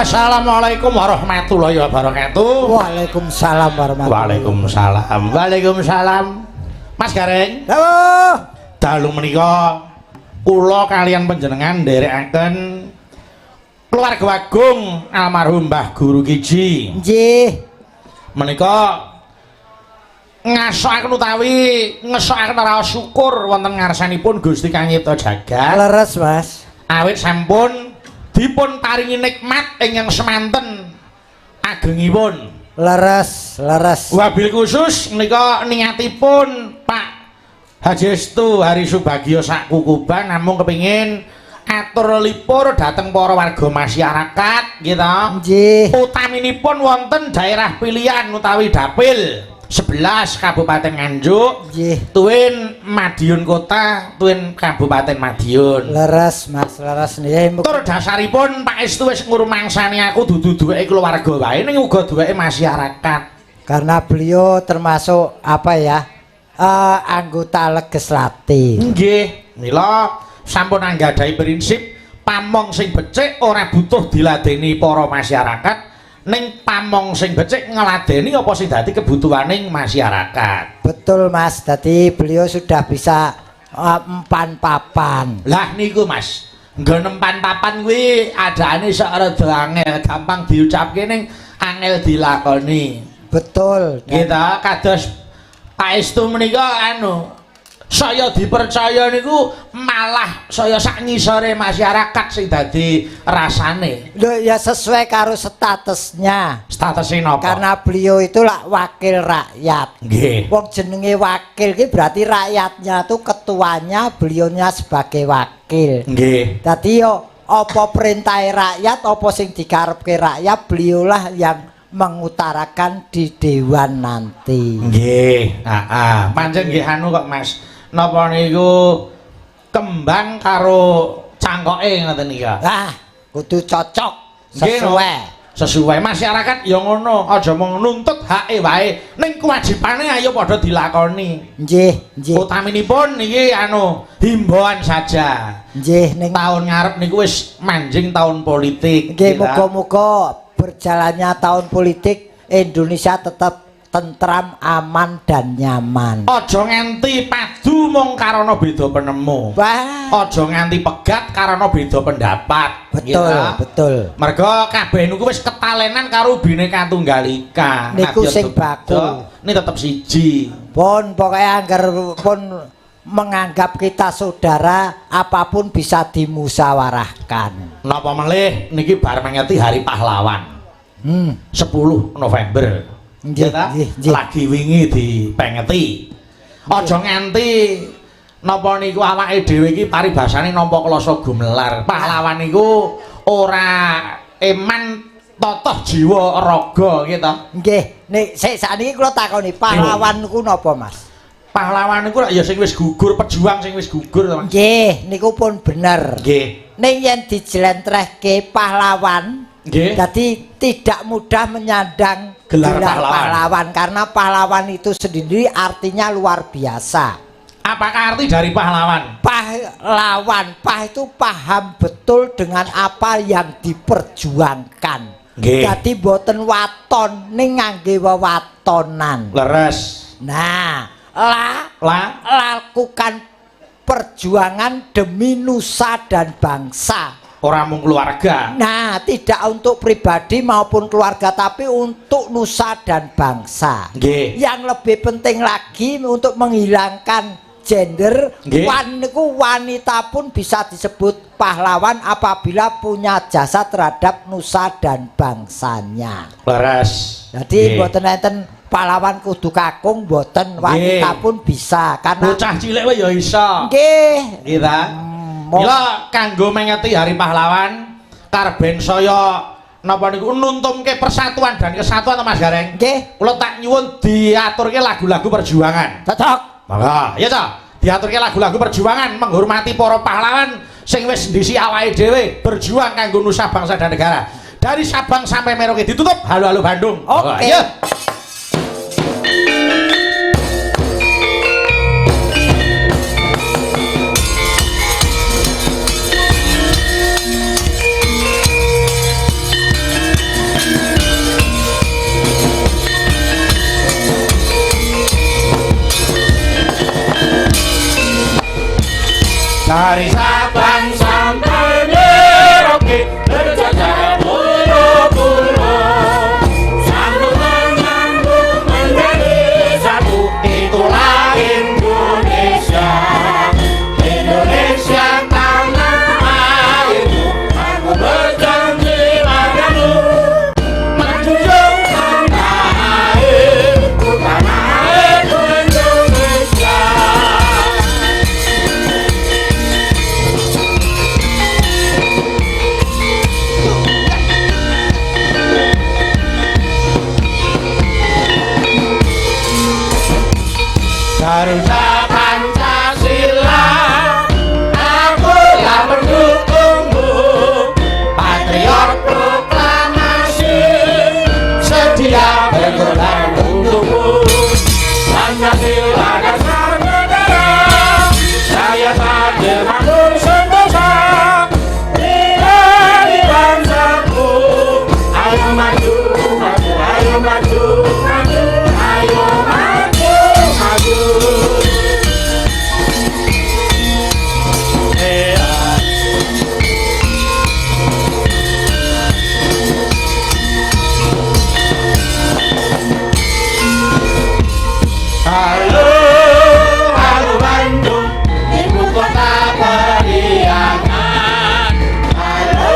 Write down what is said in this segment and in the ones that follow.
Assalamualaikum warahmatullahi wabarakatuh. Waalaikumsalam warahmatullahi. Waalaikumsalam. Waalaikumsalam. Mas Gareng. Halo. Dalu menika kula kalian panjenengan nderekaken keluarga agung almarhum Mbah Guru Kiji. Nggih. Menika ngasokaken utawi ngesokaken raos syukur wonten ngarsanipun Gusti Kang Nyipta Jagat. Leres, Mas. Awit sampun dipun paringi nikmat ingkang semanten agengipun. Leres, leres. Wabil khusus menika niatipun Pak Haji Estu Hari Subagio sak kukuban namung kepingin atur lipur dhateng para warga masyarakat gitu. Nggih. Utaminipun wonten daerah pilihan utawi dapil 11 Kabupaten Nganjuk. Nggih. Tuwin Madiun Kota, tuwin Kabupaten Madiun. Leres, Mas, leres nggih. Tur dasaripun Pak Estu wis ngrumangsani aku dudu duweke keluarga wae ning uga duweke masyarakat. Karena beliau termasuk apa ya? Anggota legislatif. Nggih, mila sampun anggadhahi prinsip pamong sing becik ora butuh diladeni para masyarakat, ning pamong sing becik ngladeni apa sing dadi kebutuhaning masyarakat. Betul, Mas. Dadi beliau sudah bisa empan papan. Lah niku, Mas. Nggon empan papan kuwi adane sok rada angel, gampang diucapke ning angel dilakoni. Betul. Nggih ta, kados Pak Estu menika anu saya dipercaya niku malah saya sak ngisore masyarakat sing dadi rasane. Lho ya sesuai karo statusnya. Statusnya napa? Karena beliau itulah wakil rakyat. Nggih. Wong jenenge wakil ki berarti rakyatnya tuh ketuanya, beliaunya sebagai wakil. Nggih. Dadi yo apa perintahe rakyat, apa sing dikarepke rakyat, beliaulah yang mengutarakan di dewan nanti. Nggih. Heeh. Pancen nggih anu kok Mas. Napa niku kembang karo cangkoke ngoten niku. Lah, kudu cocok Nggih, sesuai. Sesuai masyarakat ya ngono, aja mung nuntut hake wae, ning kewajibane ayo padha dilakoni. Nggih, nggih. Utaminipun niki anu himbauan saja. Nggih ning Tahun ngarep niku wis manjing tahun politik. nggih gitu. muga-muga berjalannya tahun politik Indonesia tetap tentram, aman dan nyaman. Aja nganti padu mung karana beda penemu. Wah, Aja nganti pegat karana beda pendapat. betul, Gitu. betul. Mergo kabeh niku wis ketalenan karo Bhinneka Tunggal Ika. Niku Nadyan sing beda, baku. Ini tetep siji. Pun pokoknya angger pun menganggap kita saudara, apapun bisa dimusyawarahkan. Napa melih niki bar mengeti Hari Pahlawan. 10 November. Nggih, Ya ta? nggih, nggih. Lagi wingi dipengeti. Aja nganti napa niku awake dhewe iki paribasane nampa klasa gumelar. Pahlawan niku ora eman totoh jiwa raga gitu. Nggih, nek sik sakniki kula takoni pahlawan niku napa, Mas? Pahlawan niku lak ya sing wis gugur, pejuang sing wis gugur to, Mas. Nggih, niku pun bener. Nggih. Ning yen dijlentrehke pahlawan, Nggih. jadi tidak mudah menyandang Gelar pahlawan. pahlawan karena pahlawan itu sendiri artinya luar biasa. Apakah arti dari pahlawan? Pahlawan, pah itu paham betul dengan apa yang diperjuangkan. Nggih. Jadi mboten waton ning ngangge wewatonan. Leres. Nah, la La lakukan perjuangan demi nusa dan bangsa. Ora mung keluarga. Nah, tidak untuk pribadi maupun keluarga, tapi untuk nusa dan bangsa. Nggih. Yang lebih penting lagi untuk menghilangkan gender, Nggih. wan niku wanita pun bisa disebut pahlawan apabila punya jasa terhadap nusa dan bangsanya. Leres. Jadi Nggih. mboten enten pahlawan kudu kakung, mboten, wanita Nggih. pun bisa karena Bocah cilik wae ya iso. nggih. Nggih ta? Mila kanggo mengeti Hari Pahlawan karben saya napa niku nuntumke persatuan dan kesatuan to Mas Gareng. Nggih. Kula tak nyuwun diaturke lagu-lagu perjuangan. Cocok. Monggo, ya ta. Diaturke lagu-lagu perjuangan menghormati para pahlawan sing wis ndisi awake dhewe berjuang kanggo nusa bangsa dan negara. Dari Sabang sampai Merauke ditutup Halo-halo Bandung. Oke. Monggo, ya. Dari Sabang sampai Merauke berjajar pulau-pulau, sanggup menyambut menjadi satu, itulah Indonesia. Indonesia tanah airku, aku berjanji padamu, menjunjung tanah airku, tanah airku Indonesia. Garuda Pancasila, akulah pendukungmu, patriot proklamasi, setia berkorban untukmu. Pancasila dasar negara, saya adil makmur sentosa, nilai bangsaku. Ayo maju, maju, ayo maju, maju, ayo maju, maju. Halo, halo Bandung, ibu kota periangan. Halo,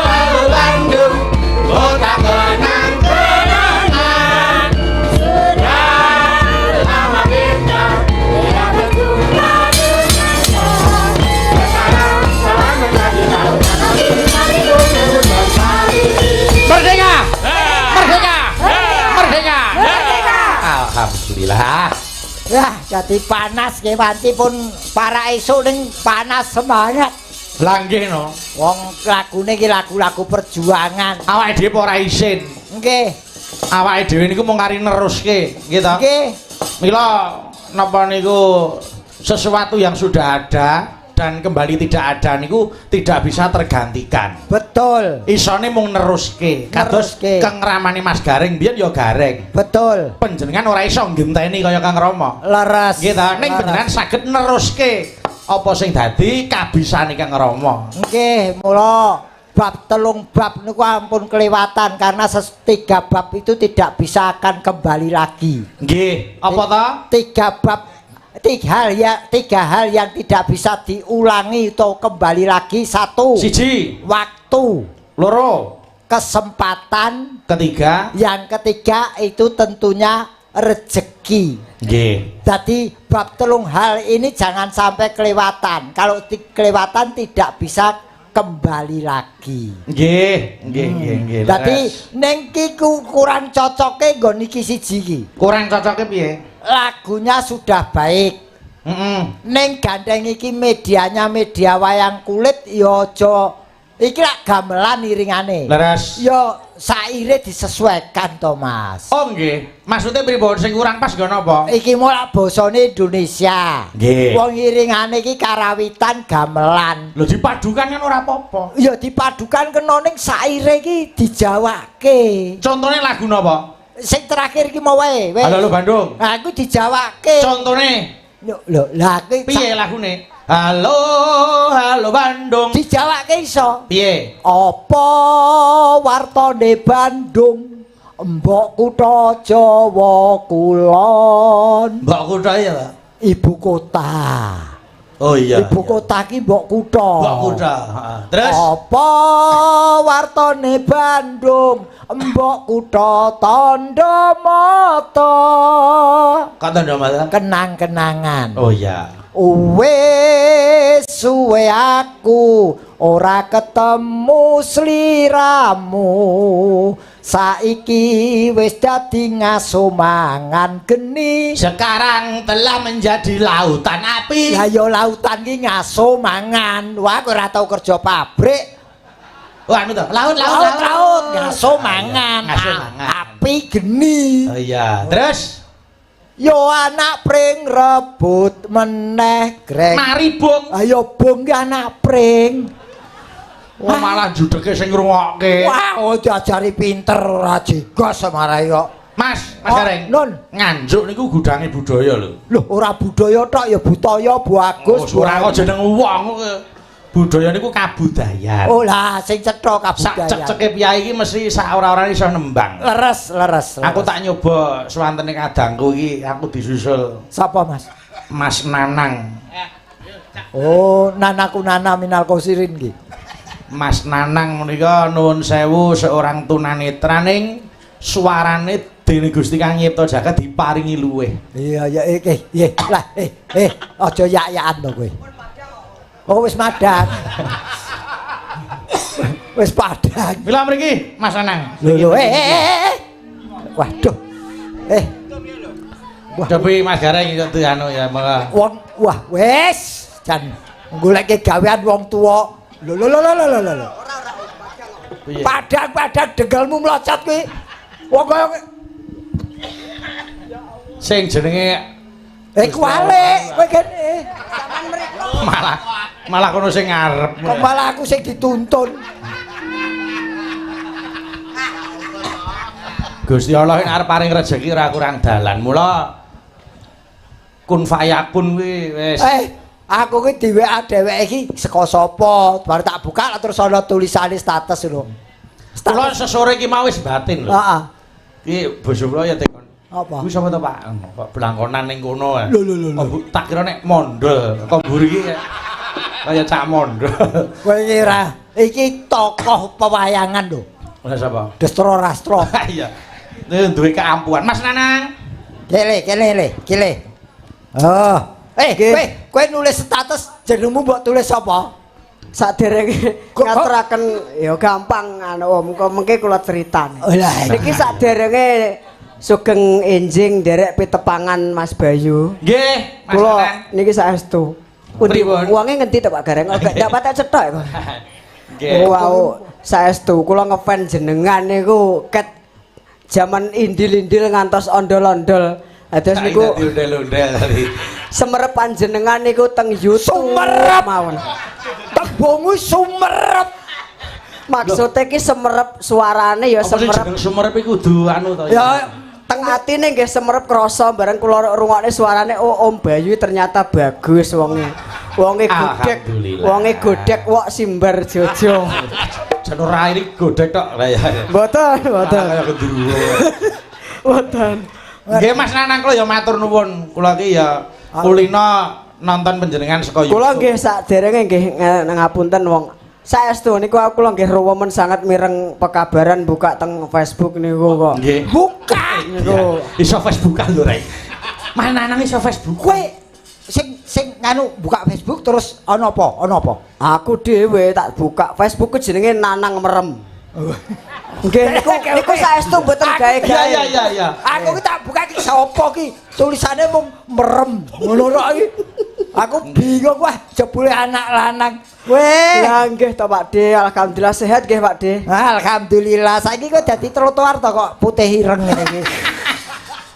halo Bandung, kota kenang-kenangan. Sudah lama kita tidak berjumpa dengannya. Sekarang telah menjadi lautan. Merdeka! Merdeka! Merdeka! Merdeka! Alhamdulillah. Wah, jadi panas nggih wanci pun para esuk ning panas semangat. Lah nggih no. Wong lagune iki lagu-lagu perjuangan. Awake dhewe ora isin. Nggih. Awake dhewe niku mung kari neruske, nggih ta? Nggih. Mila napa niku sesuatu yang sudah ada dan kembali tidak ada niku tidak bisa tergantikan. Betul. Isone mung neruske. Kados Neruske. Kang Ramane Mas Gareng biyen ya Gareng. Betul. Panjenengan ora iso nggenteni kaya Kang Rama. Leres. Nggih ta, ning Leres. panjenengan saged neruske apa sing dadi kabisane Kang Rama. Nggih, mula bab telung bab niku ampun kelewatan karena tiga bab itu tidak bisa akan kembali lagi. Nggih, apa ta? Tiga bab, tiga hal yang tidak bisa diulangi atau kembali lagi. Satu, Siji, waktu, loro, kesempatan, ketiga, yang ketiga itu tentunya rezeki. Nggih. Jadi bab telung hal ini jangan sampai kelewatan. Kalau kelewatan tidak bisa kembali lagi. Nggih, nggih, nggih, nggih. Dadi Leres. ning ki kurang cocoke nggon iki siji iki. Kurang cocoke piye? Lagunya sudah baik. Ning gandeng iki medianya media wayang kulit ya aja iki lak gamelan iringane. Leres. Ya saire disesuaikan to, Mas. Oh nggih. Maksudnya pripun sing kurang pas nggo napa? Iki mau lak basane Indonesia. Nggih. Wong iringane iki karawitan gamelan. Lho dipadukan kan ora apa-apa. Ya dipadukan kena ning saire iki dijawake. Contone lagu napa? Sing terakhir iki mau wae. Wis. Halo, halo Bandung. Nah, aku dijawake. Contone Lho, lho, lah kuwi piye lagune? Halo, halo Bandung. Dijawake iso. Piye? Apa wartane Bandung? Mbok kutha Jawa Kulon. Mbok kutha ya, Pak? Ibu kota. Oh iya. Ibu kota ki mbok kutha. Mbok kutha, heeh. Terus apa wartane Bandung? Mbok kutha tandha mata. Kok tandha mata? Kenang-kenangan. Oh iya. Wis suwe aku ora ketemu sliramu. Saiki wis dadi ngaso mangan geni. Sekarang telah menjadi lautan api. Lah ya lautan ki ngaso mangan. Wah, aku ora tau kerja pabrik. Wah, anu to. Laut, laut, laut, laut, ngaso mangan. Ngaso mangan. Api geni. Oh iya. Terus Yo anak pring rebut meneh greng. Mari bung. Ayo bung ki anak pring. Wah, malah judeke sing ngrungokke. Wah, oh diajari pinter ora jegos marai kok. Mas, Mas Oh, Gareng. Nun. Nganjuk niku gudange budaya lho. Loh, ora budaya tok ya budaya, Bu Agus. Oh, ora kok jeneng wong. Budaya niku kabudayan. Oh lah, sing cetha Sak kabudayan. cek-ceke piyayi iki mesti sak ora-ora iso nembang. Leres, leres. Aku tak nyoba swantene kadangku iki, aku disusul Sapa, Mas? Mas Nanang. Oh, nanaku nana minal kosirin ki. Mas Nanang menika nuwun sewu seorang tunanetra ning suarane dening Gusti Kang nyipta jagat diparingi luweh. Iya, ya eh lah eh aja yak-yakan to kowe. Oh, wis madang. Wis padang. Mila mriki Mas Nanang. Lho lho eh. Waduh. Eh. Wah, cobi Mas Gareng iso anu ya monggo. Wong wah wis jan goleke gawean wong tuwa. Lho lho lho lho lho lho. Padang-padang dengkelmu mlocot kuwi. Wong kaya sing jenenge kuwalik kowe kene. Malah malah kono sing ngarep. Kok malah aku sing dituntun. Gusti Allah nek arep paring rejeki ora kurang dalan. Mula kun fayakun kuwi wis. Aku kuwi di WA dheweke iki saka sapa? Baru tak buka terus ana tulisane status lho. Kula sesore iki mau wis batin lho. Heeh. Iki bojo kula ya tekon. Apa? Kuwi sapa to, Pak? Kok blangkonan ning kono. Lho lho lho. Tak kira nek mondol, kok mburi iki kaya cak mondol. Kowe iki ora iki tokoh pewayangan lho. Lah sapa? Destra Rastra. Iya. Duwe keampuhan. Mas Nanang. Kele kele le, kele. Oh. Kowe nulis status jenengmu mbok tulis sapa? Saderenge ngaturaken ya gampang anu Om, kok mengke kula critane. Oh lah. Niki saderenge sugeng enjing nderek pitepangan Mas Bayu. Nggih, Mas Kula Nanang. niki saestu. Pundi wonge ngendi to Pak Gareng? Kok ndak patek cethok kok. Nggih. Wow, saestu kula ngefan jenengan niku ket jaman indil-indil ngantos ondol-ondol. Dados niku ondel-ondel tadi. Semerep panjenengan niku teng YouTube. Sumerep mawon. Tembungu sumerep. Maksude ki semerep suarane ya semerep. Sumerep iku kudu anu to. Ya teng atine nggih semerep krasa bareng kula rungokne suarane oh Om Bayu ternyata bagus wonge. Wonge godhek, wonge godhek wok simbar jojo. Jan ora ini godhek tok. Lah ya. Mboten, mboten. Kaya gendruwo. Mboten. Nggih Mas Nanang kula ya matur nuwun. Kula iki ya kulino nonton panjenengan saka YouTube. Kula nggih saderenge nggih ngapunten wong. Saestu niku kula nggih ruwemen sangat mireng pekabaran buka teng Facebook niku kok. Nggih. Buka niku. Iso Facebookan lho Rek. Mas Nanang iso Facebook. Kowe sing sing nganu buka Facebook terus ana apa? Ana apa? Aku dhewe tak buka Facebook ku jenenge Nanang Merem. Nggih niku niku saestu mboten gawe-gawe. Iya iya iya. Aku ki tak buka iki sapa ki? Tulisane mung merem. Ngono tok iki. Aku bingung wah jebule anak lanang. Weh. Lah nggih to Pak De, alhamdulillah sehat nggih Pak De. Alhamdulillah. Saiki kok dadi trotoar to kok putih ireng ngene iki.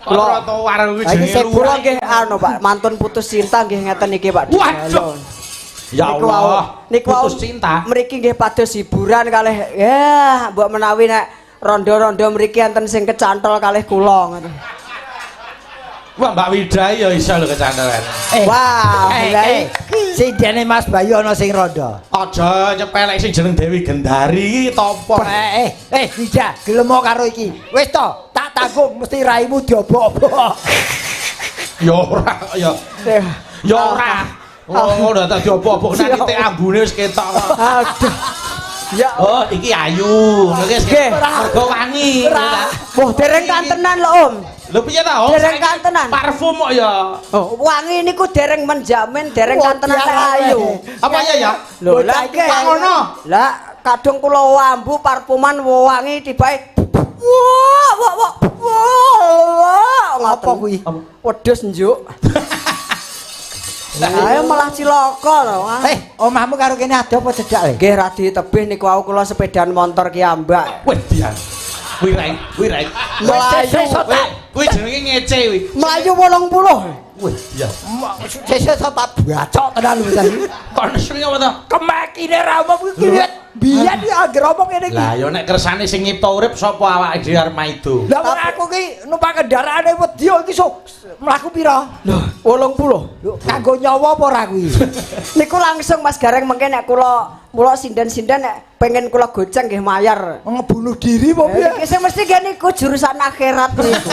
Trotoar kuwi jenenge kula nggih anu Pak, mantun putus cinta nggih ngeten iki Pak De. Waduh. Ya Allah, niku putus cinta. Mriki nggih pados hiburan kalih ya mbok menawi nek rondo-rondo mriki enten sing kecantol kalih kula ngoten. Wah, Mbak Wida ya iso lho kecantolan. Wah, sing dene Mas Bayu ana sing rondo. Aja nyepelek sing jeneng Dewi Gendari iki topo. Wida, gelem karo iki. Wis to, tak tanggung mesti raimu diobok-obok. Ya ora, ya. Ya ora. Oh, udah tak diobok-obok nang titik ambune wis ketok kok. Aduh. Ya oh, iki ayu. Wis mergo wangi. Wah, dereng kantenan lho, Om. Lho piye ta, Om? Dereng kantenan. Parfum kok ya. Oh, wangi niku dereng menjamin dereng kantenan ayu. Apa ya ya? Lho, lah iki ngono. Lah, kadung kula ambu parfuman wangi tibae. Wah, wah, wah. Wah, apa kuwi? Wedhus njuk. Ayo malah cilaka lho. Omahmu karo kene ado apa cedhak le? Nggih radi tebih niku aku kula sepedaan motor ki ambak. Weh, dian. Kuwi rek, kuwi rek. Mlayu. Kuwi jenenge ngece kuwi. Mlayu 80. Weh, iya. Sesuk tak bacok tenan lho tadi. Kok nesu apa to? Kemaki Rezekine ra umum kuwi biyen iki anggere omong ngene iki. Lah ya nek kersane sing nyipta urip sapa awake dhewe arep maido. Lah wong aku ki numpak kendaraane wedi iki so mlaku pira? Lho, 80. Lho, kanggo nyawa apa ora kuwi? Niku langsung Mas Gareng mengke nek kula mula sinden-sinden nek pengen kula goceng nggih mayar. Ngebunuh diri apa piye? Iki sing mesti nggih niku jurusan akhirat niku.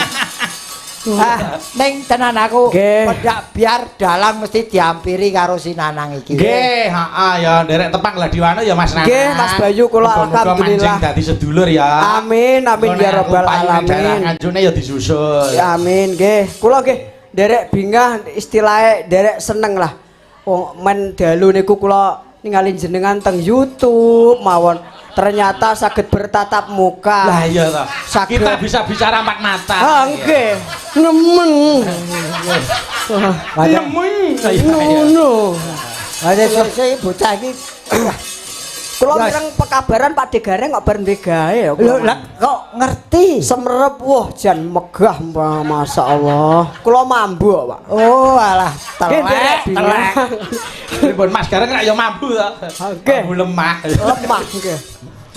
Ah, ning tenan aku pendak biar dalang mesti diampiri karo si Nanang iki. Nggih, heeh ya nderek tepang Gladiwana ya Mas Nanang. Nggih, Mas Bayu kula alhamdulillah. Mancing dadi sedulur ya. Amin amin ya rabbal alamin. Ngancune ya disusul. Ya amin nggih. Kula nggih nderek bingah istilahe nderek seneng lah. Wong men dalu niku kula ningali jenengan teng YouTube mawon. Ternyata saged bertatap muka. Lah iya toh. Saged. Kita bisa bicara empat mata. Ah nggih. Nemen. Nemen. Ngono. Lah sesuk bocah iki kula mireng pekabaran Pak De Gareng kok bar duwe gawe ya. Lho lah kok ngerti? Semerep wah jan megah masyaallah. Kula mambu kok, Pak. Oh alah telek telek. Pripun Mas Gareng rak ya mambu to. Nggih. Mambu lemah. Lemah nggih.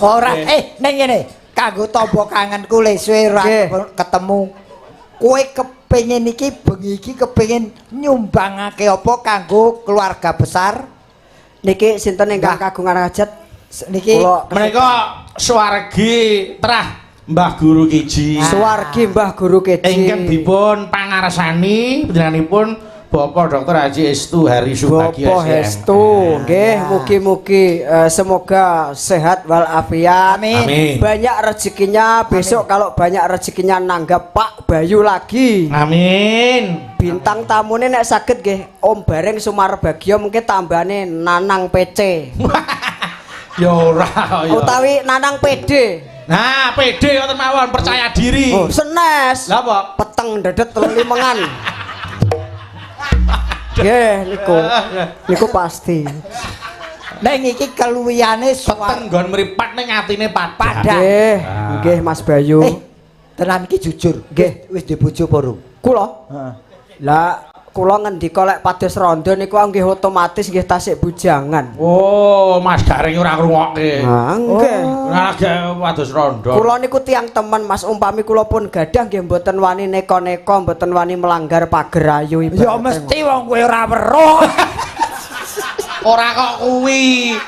Ora ning ngene, kanggo tamba kangenku le suwe ora ketemu. Kowe kepengin iki bengi iki kepengin nyumbangake apa kanggo keluarga besar? Niki sinten ingkang kagungan hajat? Niki menika swargi trah Mbah Guru Kiji. Swargi Mbah Guru Kiji. Ingkang dipun pangarsani panjenenganipun Bapak Dr. Haji Hestu Hari Subagio. Bapak Hestu, nggih, mugi-mugi semoga sehat walafiat. Amin. Amin. Banyak rezekinya besok. Amin. Kalau banyak rezekinya nanggap Pak Bayu lagi. Amin. Bintang tamune nek saged nggih Om Bareng Sumarbagio mungkin tambahane Nanang PC. Ya ora ya. Utawi Nanang PD. Nah, PD ngoten mawon, percaya diri. Oh, senes. Lah apa? Peteng dedet telu limengan. Nggih niku. Niku pasti. Ning iki keluwihane peteng nggon mripat ning atine padhang. Nggih, nggih Mas Bayu. Tenan iki jujur. Nggih, wis duwe bojo apa rung? Kula. Heeh. Lah kula ngendika lek pados rondo niku nggih otomatis nggih tasik bujangan. Oh, Mas Gareng ora ngrungokke. Ah, nggih. Ora pados rondo. Kula niku tiyang temen Mas, umpami kula pun gadah nggih mboten wani neka-neka, mboten wani melanggar pager ayu ibarat. Ya mesti wong kowe ora weruh. Ora kok kuwi.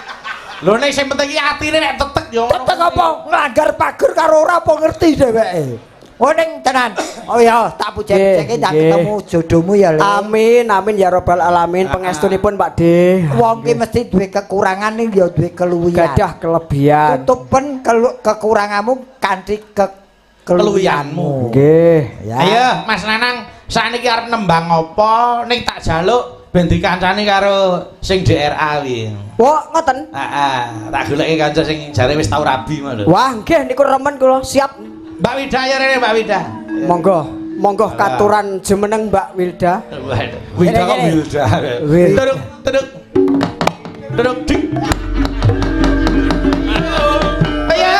Lho nek sing penting iki atine nek tetek ya. Tetek apa nglanggar pager karo ora apa ngerti dheweke. Oh ning tenan. Oh ya, tak puji-pujike tak ketemu jodohmu ya, Le. Amin, amin ya rabbal alamin. Pangestunipun Pak De. Wong ki mesti duwe kekurangan ning ya duwe keluwihan. Gadah kelebihan. Tutupen kekuranganmu kanthi keluwihanmu. Nggih. Ya. Ayo Mas Nanang, sakniki arep nembang apa ning tak jaluk ben dikancani karo sing DRA kuwi. Wah, ngoten. Heeh, tak goleki kanca sing jare wis tau rabi ngono lho. Wah, nggih niku remen kula, siap. Mbak Wida ya rene Mbak Wida. Monggo, monggo katuran jumeneng Mbak Wilda. Wilda kok Wilda. Teruk teruk. Teruk dik. Ayo.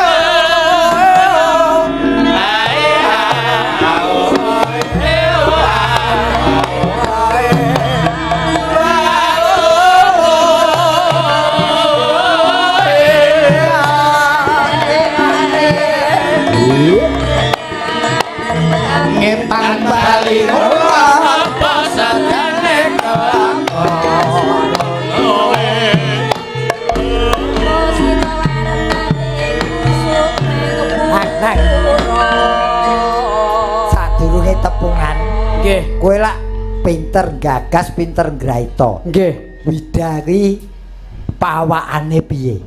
Ngetan bali apa sadane kelakon kowe. Nang. Sadurunge tepungan. Nggih. Kowe lak pinter gagas, pinter ngraita. Nggih. Wida kuwi pawakane piye?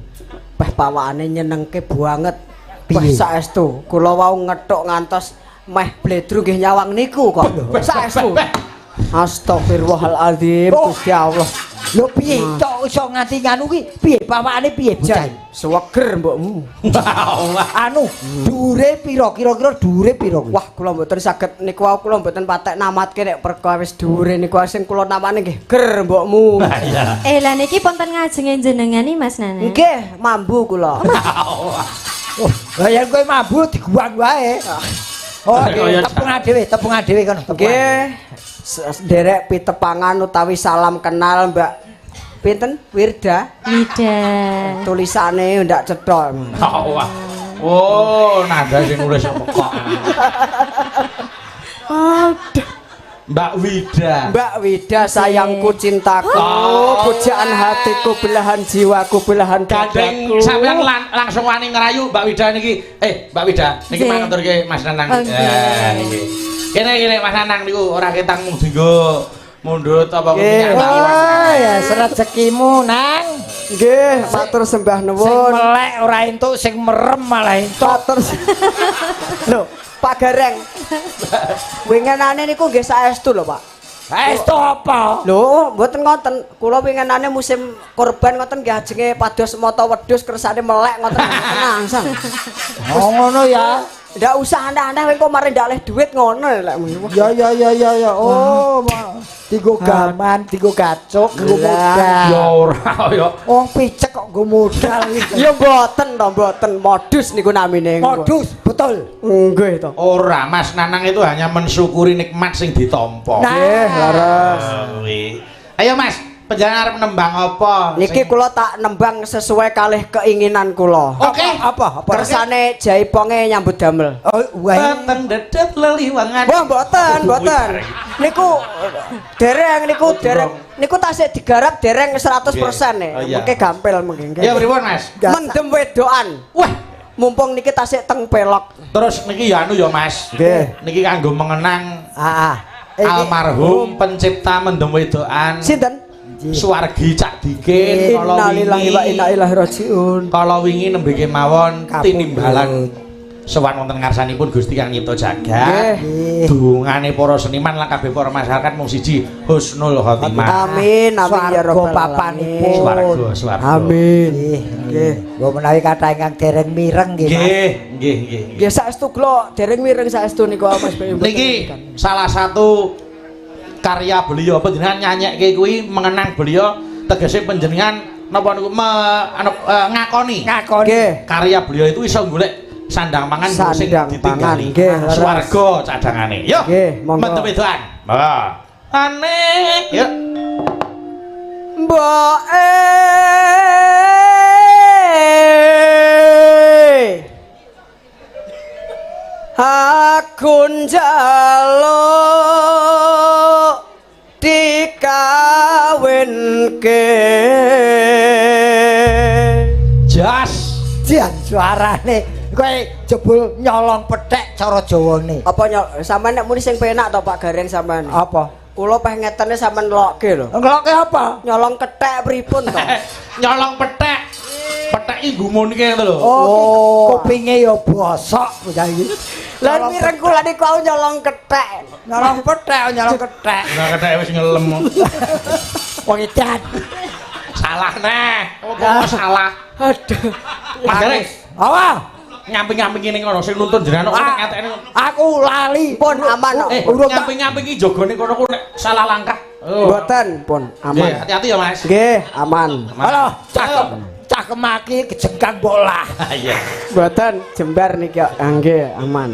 Peh pawakane nyenengke banget. Piye? Peh saestu, kula wau ngethuk ngantos meh bledru nggih nyawang niku kok. Saestu. Astagfirullahaladzim, Gusti Allah. Lho piye kok iso nganti nganu kuwi? Piye pawakane piye bocah? Suweger mbokmu. Anu, dhuwure pira? Kira-kira dhuwure pira kuwi? Wah, kula mboten saged niku wau kula mboten patek namatke nek perkawis dhuwure niku sing kula namane nggih ger mbokmu. Lah niki wonten ngajenge jenengan iki Mas Nanang. Nggih, mambu kula. Oh, lah yen kowe mambu diguang wae. Oh, tepungan dhewe kono. Nggih. Nderek pitepangan utawi salam kenal Mbak Pinten? Wirda. Wida. Tulisane ndak cetha. Oh, wah. Oh, nada sing nulis apa kok. Aduh. Mbak Wida. Mbak Wida sayangku cintaku, Oh. pujaan hatiku, belahan jiwaku, belahan Gandeng dadaku. sampean langsung wani ngerayu Mbak Wida niki. Eh, Mbak Wida, niki Nggih. mangaturke Mas Nanang. Oh, nggih. Eh, niki. Kene kene Mas Nanang niku ora ketang mung dienggo mundhut apa Nggih. minyak Oh ya rezekimu Nang. Nggih, matur sembah Sing nuwun. melek ora entuk, sing merem malah entuk. Matur. Lho, Pak Gareng. Wingenane niku nggih saestu lho, Pak. Saestu apa? Lho, mboten ngoten. Kula wingenane musim korban ngoten nggih ajenge pados mata wedhus kersane melek ngoten tenang. Oh ngono ya. Ndak usah aneh-aneh engko mari ndak oleh duit ngono lek muni. Ya ya ya ya ya. Oh, dienggo gaman, dienggo gacuk, dienggo modal. Ya ora ya. Wong picek kok nggo modal iki. Ya mboten to, mboten modus niku namine. Modus, betul. Nggih to. Ora, Mas Nanang itu hanya mensyukuri nikmat sing ditampa. Nah. Nggih, leres. Kuwi. Ayo Mas, panjenengan arep nembang apa? Niki kula tak nembang sesuai kalih keinginan kula. Oke. Apa? Apa? Kersane jaiponge nyambut damel. Oh, wah. Peteng dedet leliwangan. Wah, mboten, mboten. Niku dereng niku dereng niku tasik digarap dereng 100% Nggih. nih. Oh, iya. Mengke gampil mengke. Ya pripun Mas? Mendem wedokan. Wah, Mumpung niki tasik teng pelok. terus niki ya anu ya Mas. Nggih. Niki kanggo mengenang Ah, ah. almarhum pencipta mendem wedokan. Sinten? Suwargi Cak Dikin kala Innalillahi wa inna wingi ilaihi rajiun. kala wingi nembe kemawon Kapundhut. tinimbalan sowan wonten ngarsanipun Gusti Kang Nyipta Jagat. Nggih. Dungane para seniman lan kabeh para masyarakat mung siji husnul khotimah. Amin, amin ya Swarga rabbal alamin. papanipun. Swarga, swarga. Amin. Nggih. Nggih. Mbok menawi kathah ingkang dereng mireng nggih, Mas. Nggih, nggih, nggih. Nggih saestu kula dereng mireng saestu niku Mas Bayu. Niki salah satu karya beliau panjenengan nyanyekke kuwi mengenang beliau tegese panjenengan napa niku ngakoni Ngakoni. Nggih. karya beliau itu iso golek sandang pangan sing Sandang pangan, ditinggali nggih, leres. swarga cadangane. Yo, Nggih, monggo. Metu wedoan. Monggo. Aneh, yo. Mbok aku njaluk dikawinke. Jas. Jan suarane kowe jebul nyolong pethek cara Jawane. Apa nyol sampean nek muni sing penak to Pak Gareng sampean? Apa? Kula peh ngetene sampean lokke lho. Ngelokke apa? Nyolong kethek pripun to? Nyolong pethek. Pethek iki gumunke to lho. Oh, kupinge ya bosok bocah iki. Lah mireng kula niku aku nyolong kethek. Nyolong pethek, nyolong kethek. Ora kethek wis ngelem. Wong edan. Salah neh. Apa salah? Aduh. Mas Gareng, Apa? nyamping-nyamping ngene ngono sing nuntun jenengan kok nek ngatekne. Aku lali. Pun aman kok. Urung tak Nyamping-nyamping iki jogone kono ku nek salah langkah. Oh. Mboten, pun Nggih, aman. hati-hati ya, Mas. Nggih, aman. Halo, cakep. Cakep maki kejengkang bola. Iya. Mboten jembar niki kok. Ah, nggih, aman.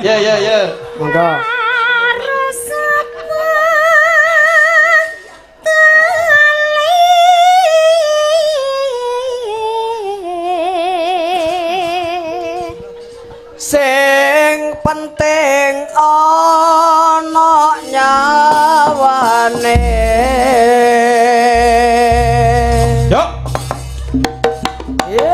Ya ya ya. Monggo. Sing penting ana nyawane. Yo. Yo.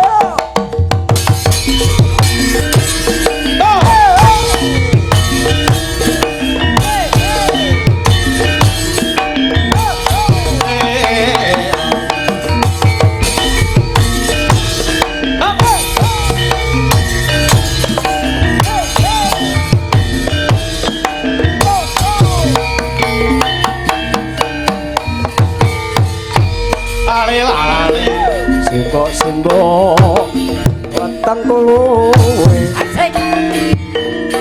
Ale ale. Simbok-simbok weteng luwe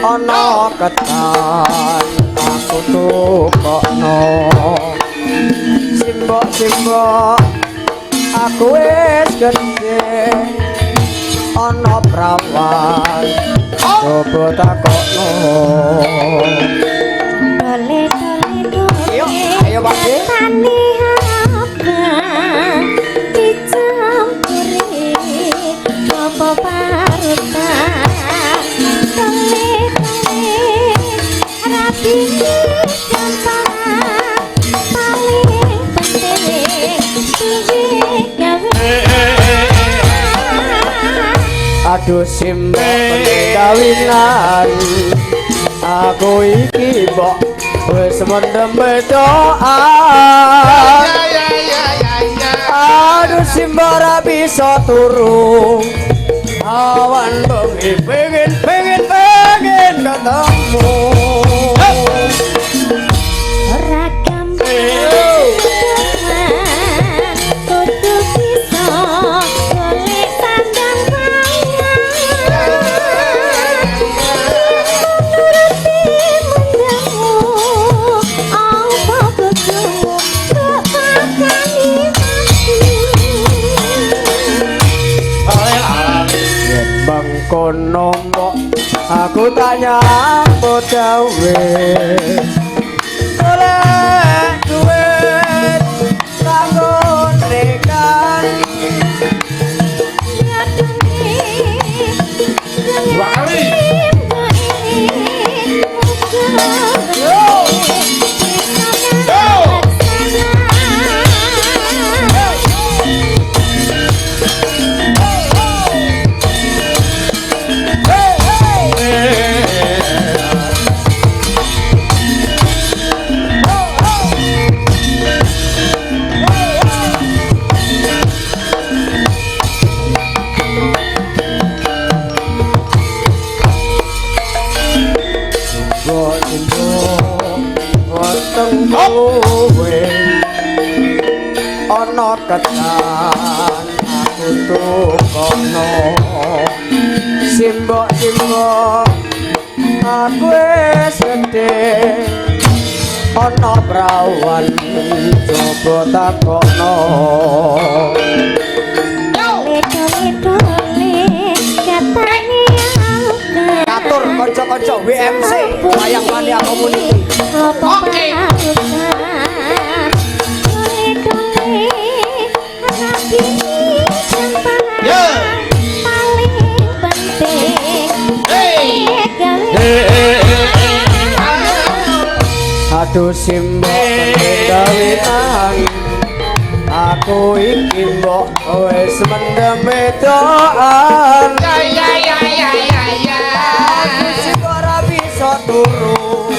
ana ketan aku tukokno. Simbok-simbok aku wis gedhe ana prawan coba takokno. Dole dole dole. Ayo, ayo, Pak De. Tani abang Aduh simbok kawinan aku iki mbok wis mendem wedokan. Aduh simbok ora bisa turu awan bengi pengen pengen pengen ketemu. Ora gampang kudu bisa golek sandang pangan nuruti mendemu apa bojomu kok pakani mati. Yen mengkono mbok aku tak nyambut gawe golek duit kanggo nekan. Dua kali. Mbok simbok weteng kowe ana ketan aku tukono. Simbok simbok aku wis gedhe ana prawan coba takono. Katur kanca-kanca WMC Wayang Mania Community. Oke. Yo. Paling penting Hey. Aduh simbok kawinan aku iki mbok wis mendem wedokan. Ya ya ya ya ya ya. Simbok ora bisa turu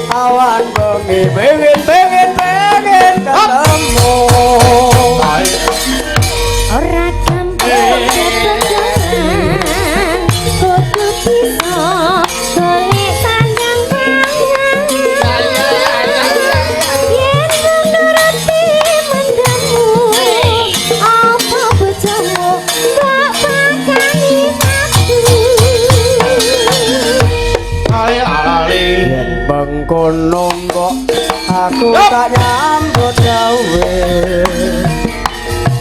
awan bengi pengen pengen pengen ketemu. Ora gampang kebetulan kudu bisa golek sandang pangan yen nuruti mendemu apa bojomu kok pakani aku. Yen mengkono mbok aku tak nyambut gawe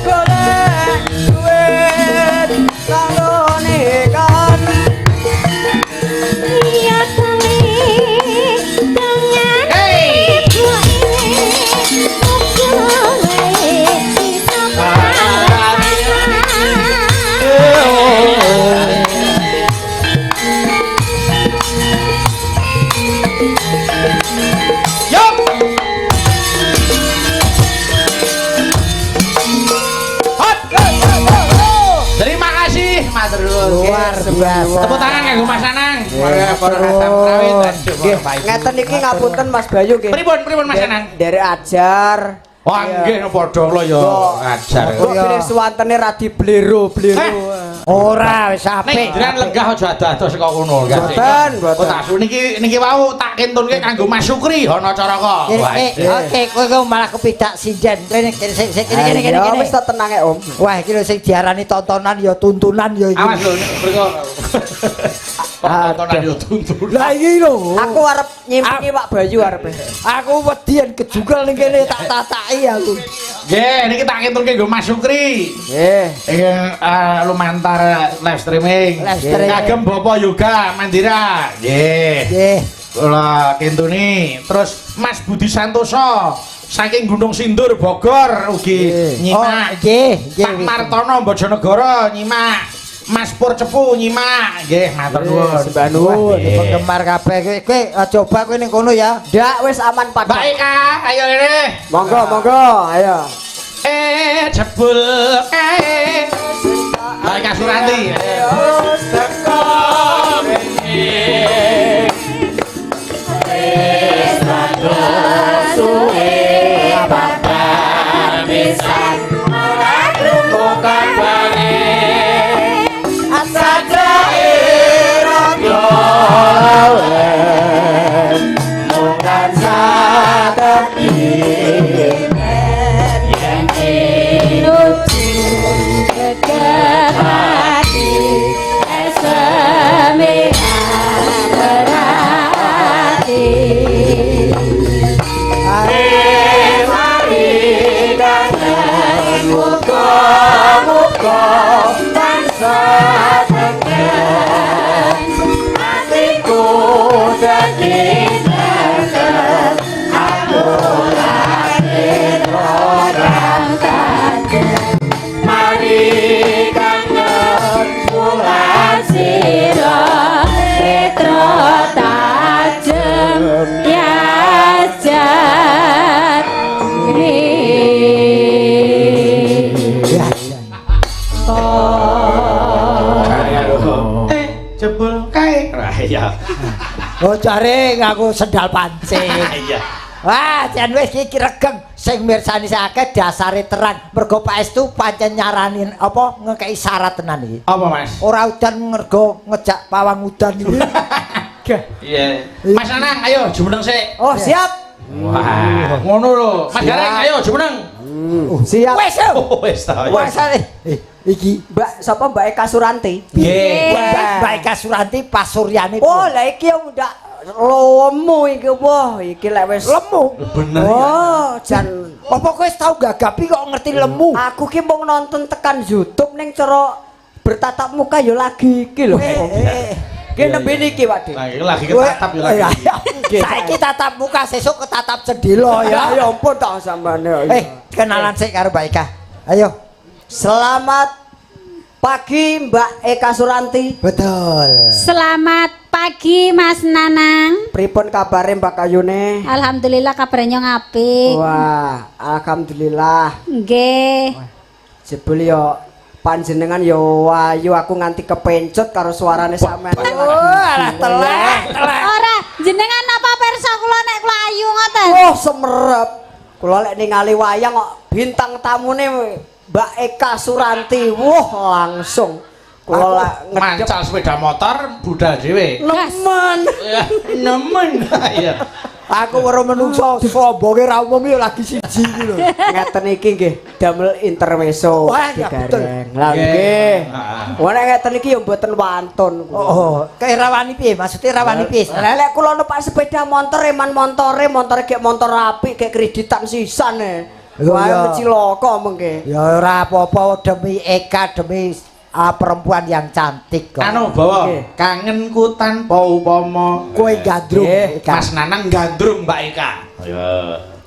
golek duit kanggo nikahan. Iya tali dengan ibu ini muga wae bisa palasan. Yup. Hot. Terima kasih Mas Rul. Luar biasa. Tepuk tangan kanggo Mas Anang. Nggih, ngeten iki ngapunten Mas Bayu nggih. Pripun pripun Mas Anang? Nderek ajar. Wah nggih padha kula ya ngajar. Kok pilih suwantene radi blero-blero. Ora wis apik. Ning jenengan lenggah aja ado-ado saka kono. Mboten, mboten. Oh tak su niki niki wau tak kintunke kanggo Mas Sukri ana Caraka. Oke, kowe kok malah kepidak sinden. Rene kene sik sik kene kene kene. Ya wis tak tenang e, Om. Wah, iki lho sing diarani tontonan ya tuntunan ya iki. Awas lho mriko. Tontonan yo tuntunan. Lah iki lho. Aku arep nyimpingi Pak Bayu arepe. Aku wedi yen kejugal ning kene tak tataki aku. Nggih, niki tak kintunke nggo Mas Sukri. Nggih. Iki lumantar live streaming. Live streaming. Kagem Bapak Yoga Mandira. Nggih. Nggih. Kula kintuni. Terus Mas Budi Santoso saking Gunung Sindur Bogor ugi Oh, nyimak. nggih, nggih. Pak Martono Bojonegoro nyimak. Mas Pur Cepu nyimak. Nggih, matur nuwun. Sembah nuwun. Nggih. Penggemar kabeh kowe. Kowe coba kowe ning kono ya. Ndak wis aman Mbak padha. Eka, ayo rene. Monggo, monggo, ayo. Eh. Jebul kae. Mbak Eka Suranti. Wis teko rene. Wis suwe babar pisan ora krungu kabare. Sajake rada lawen mung tansah kepimen yen tinuju Geger ati eseme berati. Mari kangen muga-muga tansah tentrem atiku dadi tentrem aku lagi mari kangen Ulat sira petro tajem yajat ni. Ya. Jebul kae. Lah iya. Oh, jare nganggo sendal pancing. Iya. Wah, jan wis iki regeng sing mirsani akeh dasare terang. Mergo Pak Estu pancen nyarani apa ngekeki syarat tenan iki. Apa, Mas? Ora udan mergo ngejak pawang udan iki. Iya. Mas Nanang, ayo jumeneng sik. Oh, siap. Wah, ngono lho. Mas Gareng, ayo jumeneng. Siap. Wes yo. Oh, wis ta. Wes iki Mbak sapa Mbak Eka Suranti? Nggih. Mbak Eka Suranti pasuryane. Oh, lah iki yang ndak lemu iki wah, iki lek wis lemu. Bener ya. Oh, jan Apa kowe wis tau gagapi kok ngerti lemu? aku ki mung nonton tekan YouTube ning cara bertatap muka ya lagi iki lho. Ki nembe niki, Pak Dik. Lah iki lagi ketatap ya lagi. Saiki tatap muka, sesuk ketatap jendela ya. Ya ampun tak sampean ya. Kenalan sik karo Mbak Eka. Ayo. Selamat pagi Mbak Eka Suranti. Betul. Selamat pagi Mas Nanang. Pripun kabare Mbak Kayune? Alhamdulillah kabarnya ngapik. Wah, alhamdulillah. Nggih. Jebul yo panjenengan yo ayu aku nganti kepencut karo suarane sampean. Oh, alah telek, telek. Ora, jenengan napa pirsa kula nek kula ayu ngoten? Oh, semerep. Kula lek ningali wayang kok bintang tamune Mbak Eka Suranti. Wah, langsung kula lek ngedep Mancal sepeda motor budal dhewe. nemen. Ya, nemen. Iya. Aku weruh menungso sombonge ra umum ya lagi siji iki lho. Ngeten iki nggih damel intermezzo Wah, ya, betul. digareng. Lah Nggih. nggih. Heeh. Wah nek ngeten iki ya mboten wantun. Oh, kayak rawani piye? Maksudnya rawani piye? Lah lek kula numpak sepeda motor eman montore, montore gek motor apik, gek kreditan sisan e. Lho, Wah, iya. cilaka mengke. Ya ora apa-apa demi Eka, demi perempuan yang cantik kok. Anu bawa Nggih. kangenku tanpa upama. Kowe gandrung Nggih. Eka. Mas Nanang gandrung Mbak Eka. Ayo.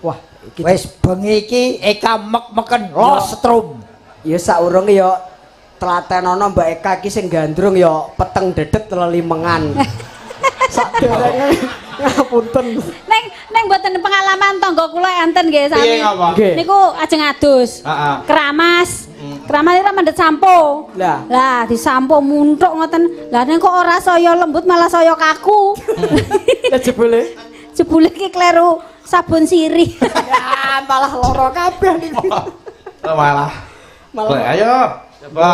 Wah, iki Wis bengi iki Eka mek-meken los setrum. ya saurunge ya tlatenono Mbak Eka iki sing gandrung ya peteng dedet lelimengan. Saderenge ngapunten. Neng neng mboten pengalaman tangga kula enten nggih sami. Piye ngapa? Nggih. Niku ajeng adus. Heeh. Keramas. Keramas itu mendhet sampo. Lah. Lah disampo muntuk ngoten. Lah ning kok ora saya lembut malah saya kaku. Lah jebule Jebule iki kleru sabun sirih. ya malah lara kabeh niku. Oh, malah. Malah. Boleh, ayo. Coba.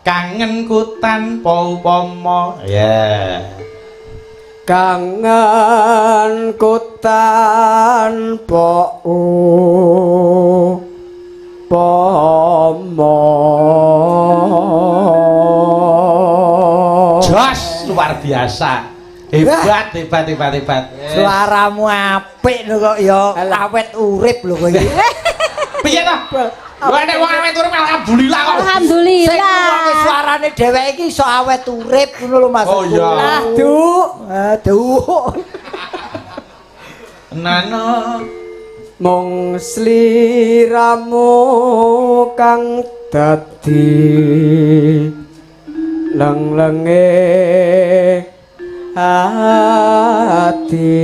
Kangenku tanpa upama. Ya. Kangenku tanpa upama. Jos luar biasa. Hebat, hebat, hebat, hebat. Suaramu apik lho kok ya awet urip lho kowe iki. Piye ta? Wah nek wong awet urip alhamdulillah kok. Sing ngrungokke Alhamdulillah. suarane dheweke iki iso awet urip ngono lho maksudku. Oh, iya. Aduh, Aduh. Nano mung sliramu kang dadi lenglenge ati.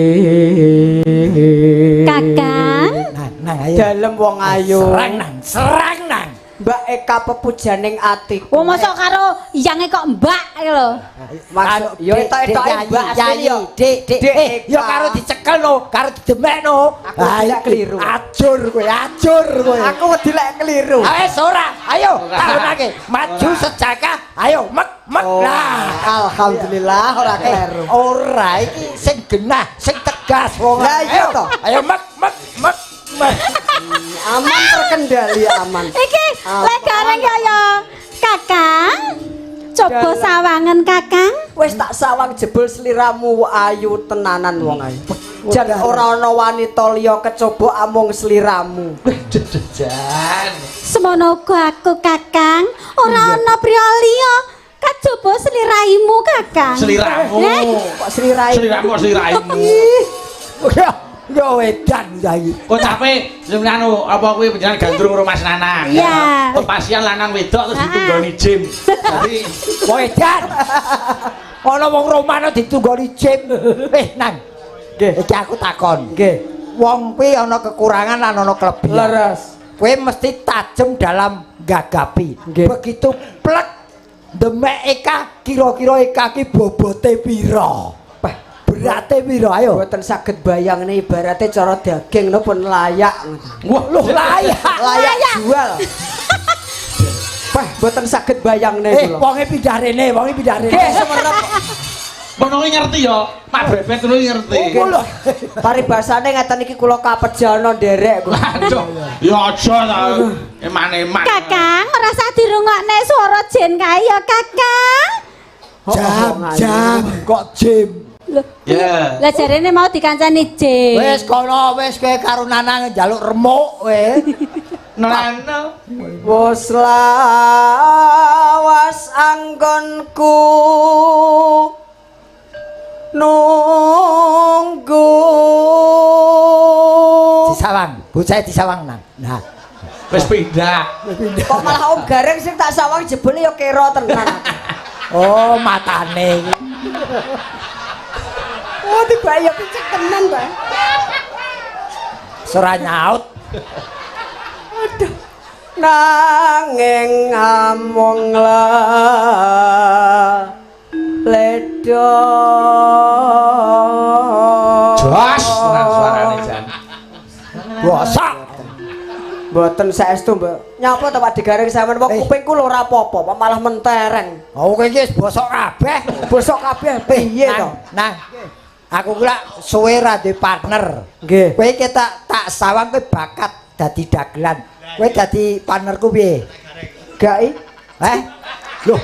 Kakang. Nang, nang ayo. Dalem wong ayu. Serang nang, serang nang. Mbak Eka pepujaning atiku. Wong mosok karo yange kok Mbak iki lho. Masuk yo etok-etoke Mbak asline yo. Dik, Dik, Dik eh, Eka. yo karo dicekel no, karo didemek no. Aku tidak keliru. Ajur kowe, ajur kowe. Aku wedi lek keliru. Wis ora, ayo tahunake maju sejaka, ayo mek mek Oh, lah. alhamdulillah ora keliru. Ora iki sing genah, sing tegas wong. Lah iya Ayo, toh. Ayo mek mek mek mek. Aman terkendali aman. Iki lek gareng kaya Kakang. Coba Dalam. sawangen Kakang. Wis tak sawang jebul sliramu ayu tenanan wong ayu. Jan ora ana wanita liya kecobok amung sliramu. Jan. Semono uga aku Kakang, ora ana priya liya kajaba sliraimu Kakang. Sliramu. Kok slirai? Sliramu kok sliraimu. Ya, ya wedan saiki. Kok cape anu apa kuwi panjenengan gandrung karo Mas Nanang. Iya. Pepasian lanang wedok terus ditunggoni gym. Dadi Wedan. Ana wong Romano ditunggoni gym. Eh, Nang. Nggih. Iki aku takon. Nggih. Wong kuwi ana kekurangan lan ana kelebihan. Leres. Kowe mesti tajem dalam gagapi. Nggih. Begitu plek demek Eka, kira-kira Eka ki bobote pira? Peh, Berate pira? Ayo. mboten saged bayangne ibarate cara daging no pun layak. wah Loh, layak. Layak jual. Peh, mboten saged bayangne Eh, kula. wonge pindah rene, wonge pindah rene. Nggih, semerep. Ngono kuwi ngerti ya. Pak Bebet ngono kuwi ngerti. Oh, lho. Paribasane ngeten iki kula kapejana nderek kula. Aduh, ya aja ta. Eman-eman. Kakang, ora usah dirungokne swara jen kae ya Kakang. Jam, jam, kok jam. Lho, Ya. Lah jarene mau dikancani jen. Wis kono, wis kowe karo Nanang njaluk remuk kowe. Nano. Wis lawas anggonku nunggu. Disawang, bocah disawang nang. Nah, Wis pindah. Kok malah Om Gareng sing tak sawang jebule ya kera tenan. oh matane iki. Oh, tiba ya picek tenan, Pak. Ora nyaut. Nanging amung ledo. Jos tenan suarane jan. Bosok. Mboten saestu, Mbak. Nyapa to Pak Digareng sampean wong kupingku lho ora apa-apa, Pak, malah mentereng. Oh kowe iki wis bosok kabeh. Bosok kabeh piye to? Nang, aku ku lak suwe ra duwe partner. Nggih. Kowe iki tak sawang kowe bakat dadi dagelan. Kowe dadi partnerku piye? Gak i? Eh? Loh,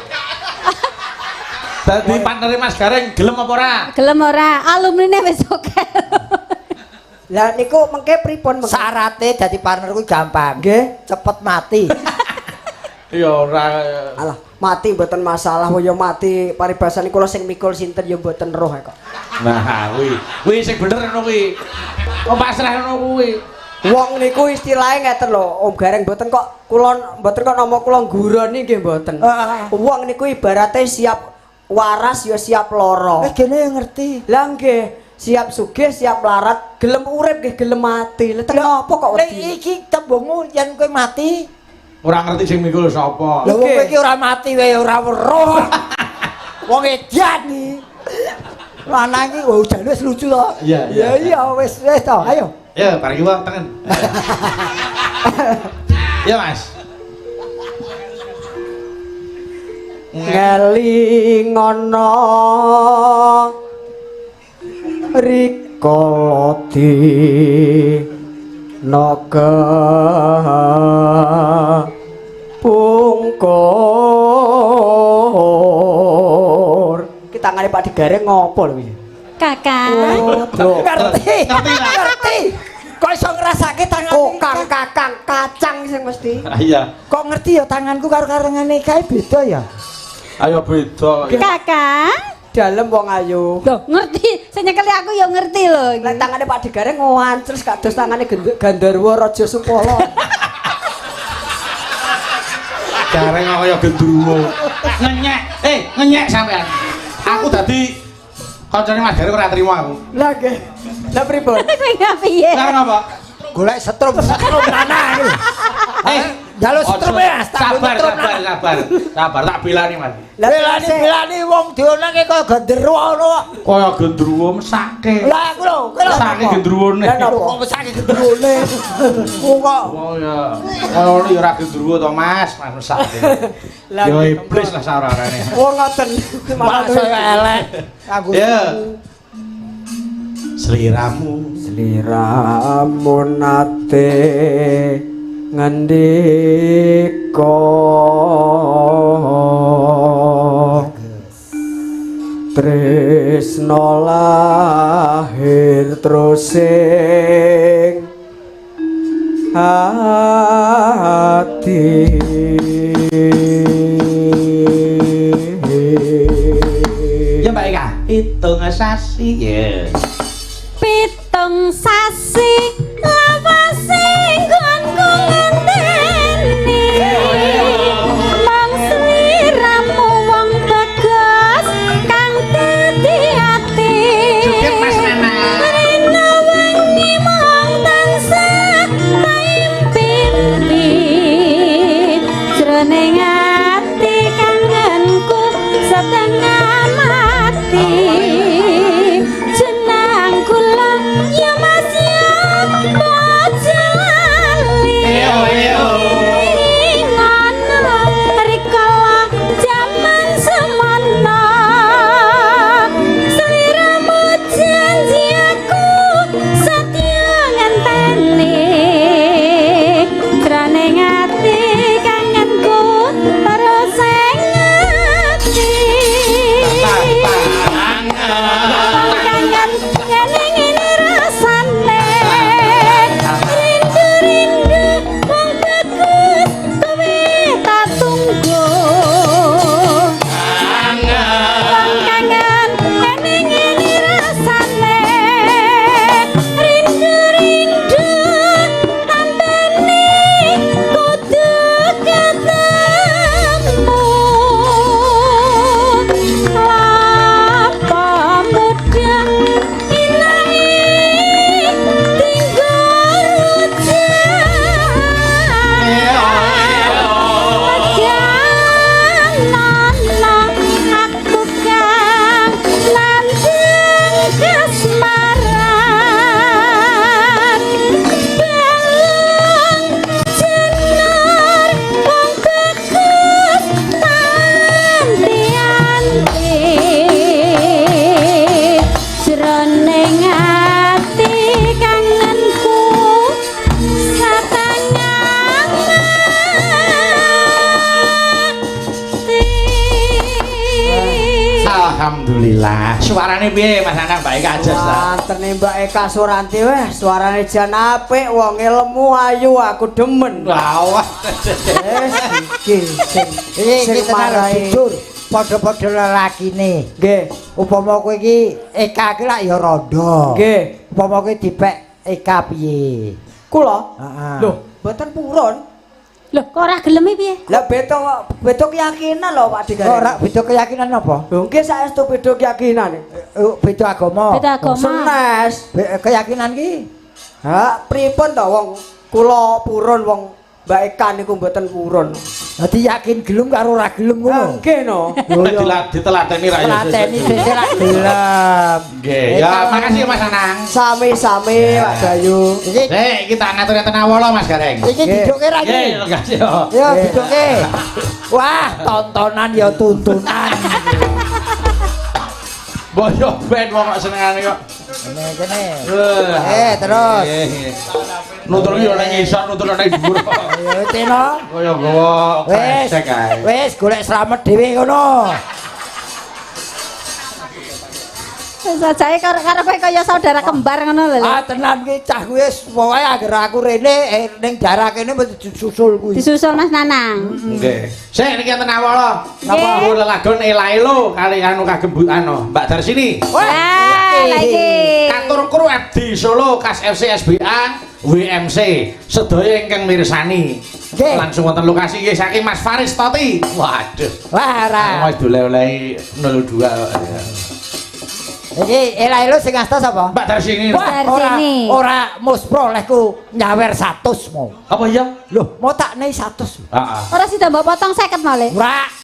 Dadi partnere Mas Gareng gelem apa ora? Gelem ora? Alumnine wis oke. Lah niku mengke pripun mengke? syarate dadi partnerku gampang. Nggih. Cepet mati. Ya ora. Alah, mati mboten masalah, ya mati paribasane kula sing mikul sinten ya mboten roh kok. Nah, kuwi. Kuwi sing bener ngono kuwi. Kok pasrah ngono kuwi. Wong niku istilahnya ngeten lho, Om Gareng mboten kok kula mboten kok nama kula ngguroni nggih mboten. Ah. Wong niku ibarate siap waras ya siap lara. Eh kene yang ngerti. Lah nggih, siap sugih, siap larat, gelem urip nggih gelem mati. Lah teng napa kok Nek wedi? iki tembungmu yen kowe mati, Ora ngerti sing mikul sapa. lha wong Oke. kowe iki ora mati wae ora weruh. Wong edan iki. Lanang iki oh jane wis lucu to. Iya, iya. Ya iya wis wis to, ayo. Ya, bareng kiwa tengen. Ya, Mas. Ngelingono rikala dina kepungkur. Ki tangane Pak Digareng ngopo lho iki? Kakang. Waduh. Ngerti. Ngerti lah. Ngerti. Kok iso ngrasake tangan Kokang kakang kacang sing mesti. Iya. Kok ngerti ya tanganku karo karengane kae beda ya? Ayo beda. Kakang. Dalem wong ayu. Loh, ngerti. Sing nyekeli aku ya ngerti lho iki. Lek tangane Pak Digareng ngoancres kados tangane Gandharwa Raja Supala. Gareng kok kaya gendruwo. Ngenyek. Ngenyek sampean. Aku dadi kancane Mas Gareng ora trimo aku. Lah nggih. Lah pripun? Kowe piye? Lah ngapa? Golek setrum setrum lanang iki. Njaluk setrume, Mas. Tak Sabar, nyetrum, sabar, sabar. Sabar tak bilani, Mas. Lah Belani belani wong dionange kaya gendruwo ngono kok. Kaya gendruwo mesake. Lah aku lho, kowe lho. Mesake gendruwone. Lah napa? Kok mesake gendruwone. Wong kok Oh ya, kaya ngono ya ora gendruwo to, Mas, Mas mesake. Lah Ya iblis lah saorane. Oh ngoten. malah saya elek. Kanggo Ya. Sliramu Sliramu nate ngendika tresna lahir terus sing ati. Ya Mbak Eka, hitung sasi ya. Pitung sasi lawase nggonku ngenteni. Mung sliramu wong bagus kang dadi ati. Joget Mas Nanang. Rina wengi mung tansah taimpi. Jroning ati kangenku setengah mati. Jenang kula ya Mas ya bojo lali. Eyo, eyo. Ngono rikala jaman semono. Sliramu janji aku setya ngenteni. Jroning ati kangenku terus ing ati. Kangen ngene ngene rasane. Rindu-rindu wong bagus kowe tak tunggu. Wong kangen ngene ngene rasane. Rindu-rindu tambane kudu ketemu. Lapa mudeng ilahi tinggal Jangan aku kang lanjeng kasmaran. Balung jenar wong bagus anti-anti. Jroning ati kangenku satengah mati. Alhamdulillah. Suarane piye Mas Anang Mbak Eka aja ta? Wantene Mbak Eka Suranti weh, suarane jan apik, wong ilmu ayu aku demen. Wah. Wes iki sing iki sing iki tenan marai. jujur, padha-padha lelakine. Nggih, Upama kowe iki Eka iki lak ya rondo. nggih. Upama kowe dipek Eka piye? Kula. Heeh. Lho, mboten purun. Loh, kok ora gelem piye? Lah beda kok, beda keyakinan lho Pak Digareng. Kok ora beda keyakinan apa? Lho nggih saestu beda keyakinan. Beda agama. Beda agama. Senes. Keyakinan ki Ha, pripun to wong kula purun wong Mbak Eka niku mboten purun. Dadi yakin gelem karo ora gelem ngono. Nggih no. Nek ditelateni ra ya. Telateni sesuk ra gelem. Nggih, ya makasih Mas Anang. Sami-sami Pak Bayu. Iki Sik, kita ngatur enten awala Mas Gareng. iki didoke ra iki. Nggih, makasih yo. Ya didoke. Wah, tontonan ya tuntunan. Mbok yo ben wong kok senengane kok. Kene kene. Terus. Nutur ki yo ning ngisor, nutur ning dhuwur. Ayo Tino. Kaya gawa Wis, kresek kae. wis golek slamet dhewe ngono. Wis ajae karo-karepe kaya saudara kembar ngono lho. Ah tenan ki cah kuwi wis pokoke anggere aku rene ning daerah kene mesti disusul kuwi. Disusul Mas Nanang. Nggih. Sik niki enten awala. Napa? Napa lelagon Elaelo kali anu kagem Bu anu Mbak Darsini. Wah, lah iki. Katur kru FD Solo Kas FC SBA WMC sedaya ingkang mirsani. Nggih. Langsung wonten lokasi nggih saking Mas Faris Toti. Waduh. Wah, ora. Mas doleh-olehi 02. Iki ela-elo sing ngasta sapa? Mbak Darsini. Wah, ora Darsini. ora muspro lehku nyawer 100 mau. Apa iya? Loh, mau tak nei 100. Heeh. Ora sida mbok potong 50 male. Ora.